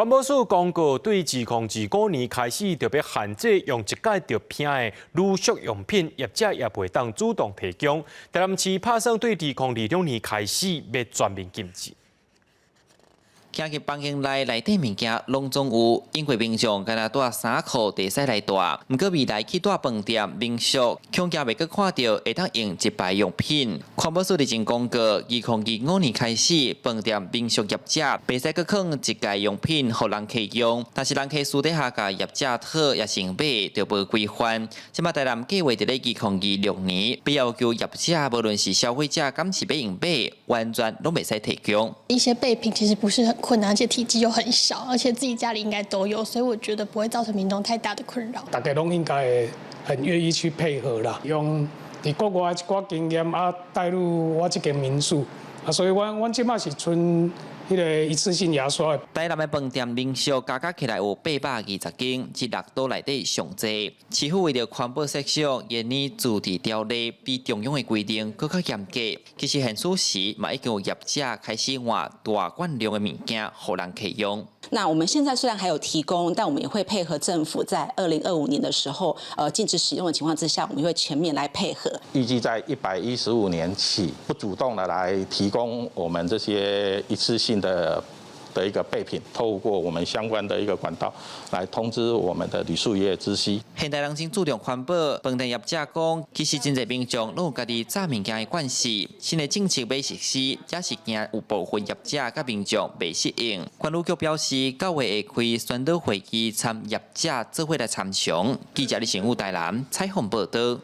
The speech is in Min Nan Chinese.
環保署公告，對2025年開始，就欲限制用一擺就拚的旅宿用品，業者也袂當主動提供。台南市拍算對2026年開始，欲全面禁止。行入房間內，內底物件攏總有，因為民眾干焦帶衫褲會使來帶。毋過未來去帶飯店、民宿，恐驚袂閣看著會當用一擺用品。環保署日前公告，2025年開始，飯店、民宿業者袂使閣囥一改用品予人客用，但是人客私底下共業者討抑是買，就無規範。這馬台南計劃佇咧2026年，欲要求業者，無論是消費者，敢是欲用買，完全攏袂使提供。一些備品其實不是很困難，而且體積又很小，而且自己家裡應該都有，所以我覺得不會造成民眾太大的困擾。大家攏應該很願意去配合啦，用佇國外一寡經驗啊帶入我這間民宿啊，所以阮這馬是賰彼个一次性牙刷。台南的飯店民宿加加起來有820間，這六都內底上濟。市府為著環保設想，研擬自治條例比中央的規定閣較嚴格。其實現此時嘛已經有業者開始換大罐量的物件，予人客用。那我們現在雖然還有提供，但我們也會配合政府在2025年的時候，禁止使用的情況之下，我們會全面來配合。預計在115年起，不主動的來提供我們這些一次性的一個備品，透過我們相關的一個管道來通知我們的旅宿業知悉。現代人真注重環保，飯店業者講，其實真濟民眾攏有家己紮物件的慣勢，新的政策欲實施，也是驚有部分業者佮民眾袂適應。環旅局表示，9月會開宣導會議，參業者做伙來參詳。記者李成武台南採訪報導。